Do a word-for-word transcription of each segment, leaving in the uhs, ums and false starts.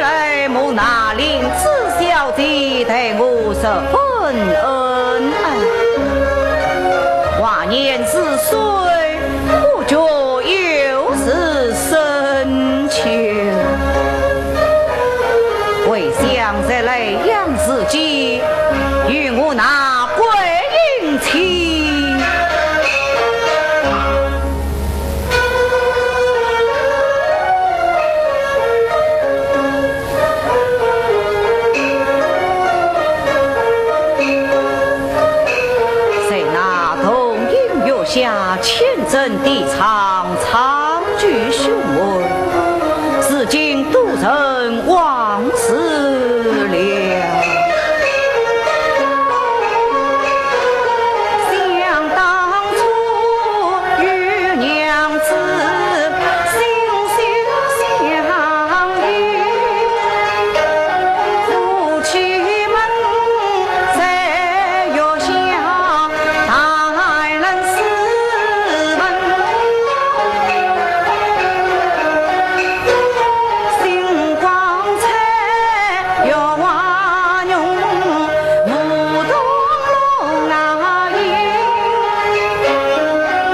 在蒙那林子小姐待我十分恩爱，华年似水，不觉又是深秋。回想在莱阳时节，与我那桂英妻。 在那洞庭月下，浅斟低唱，长句胸怀，如今都成往事了。 想当初与娘子心心相印，夫妻们在月下谈论诗文。 心光彩，月华浓，梧桐笼啊影。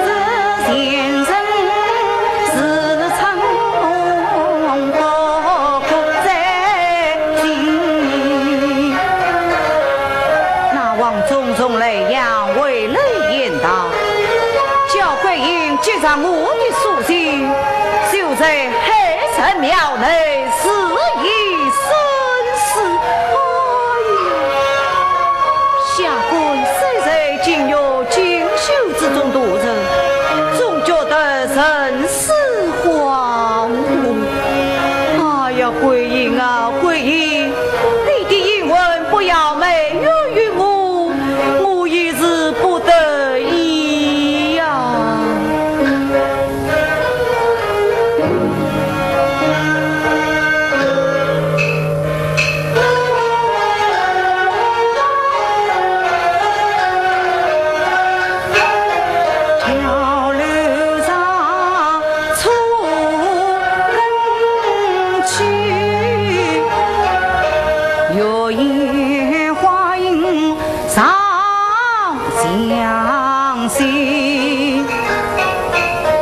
这前生是曾不过在心。那往种种莱阳回来言道，叫桂英接上我的书信，就在 海神庙内自缢身死。哎呀，下官虽在金玉锦绣之中度日，总觉得神思恍惚。哎呀，桂英啊，桂英，你的英魂不要埋怨于我，我也是不得已呀。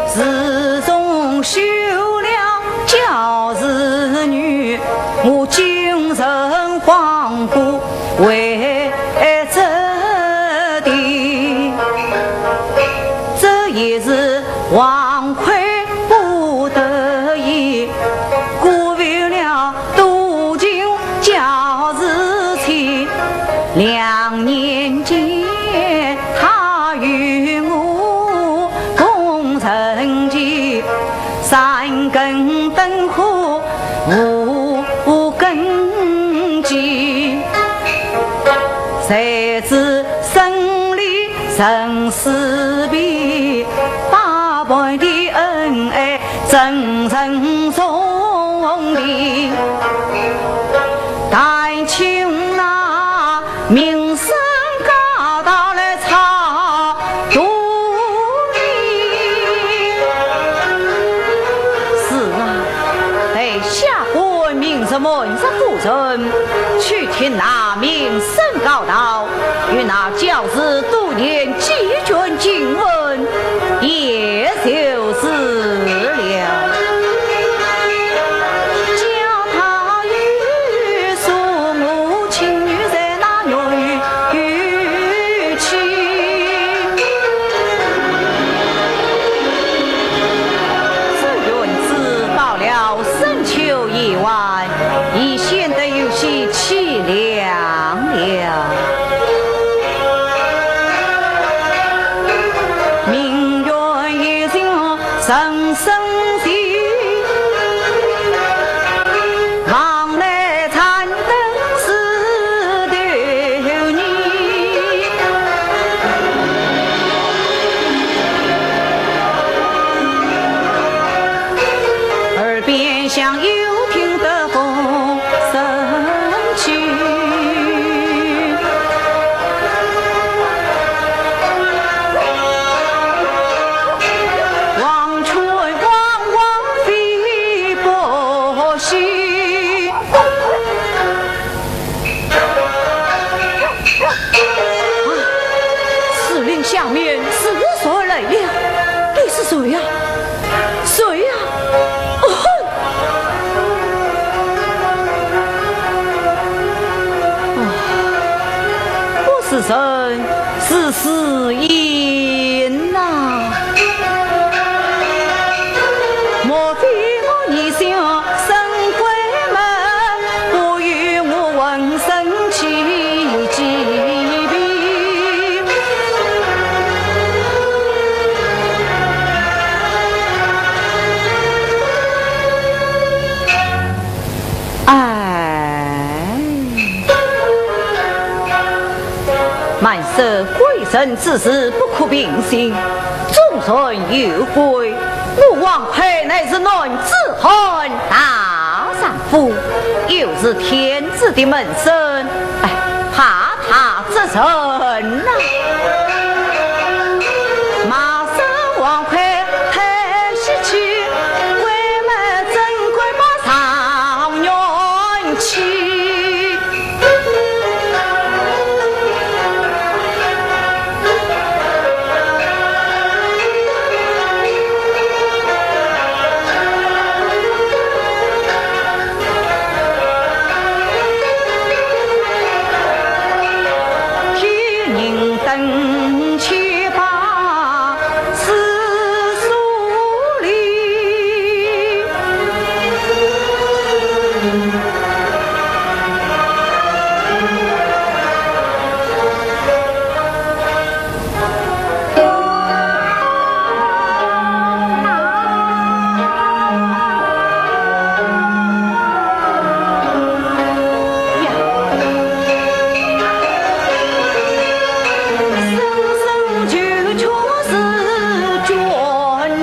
自从休了教士女，我精神恍惚为这的，这也是枉亏不得已，辜负了 多情教士妻，两年前她与我共成疾，三更灯火五更鸡，谁知生离 生死别，百般的恩爱怎忍重提？但求那名声高到来超度你。是啊，待下官明日满日过程，去听那名声高道。 与那教士多念几卷经文，也就是了。叫她与说我情愿在那月下去。这院子到了深秋已晚，已显得有些凄凉 了。明月夜行人生情，望来残灯似对影。耳边响又听得风声急。此言呐，莫非我一向深闺门，不与我浑身起几病？哎。 满是贵人之事，不可凭信，众人有规。我王魁乃是男子汉大丈夫，又是天子的门生，哎，怕他这人呐。马上王魁太喜气，为么怎敢把状元 妻。天人等气吧。 是疏离。呀，生生就全是 专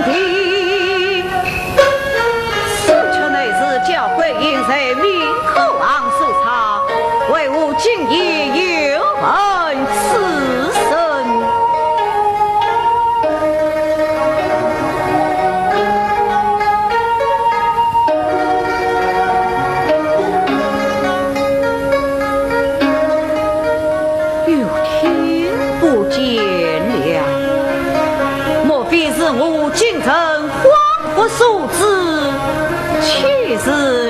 题。此曲乃是焦桂英在明口行所唱，为何今夜又问此声？ 有天不见了，莫非是我京城荒佛所致？且是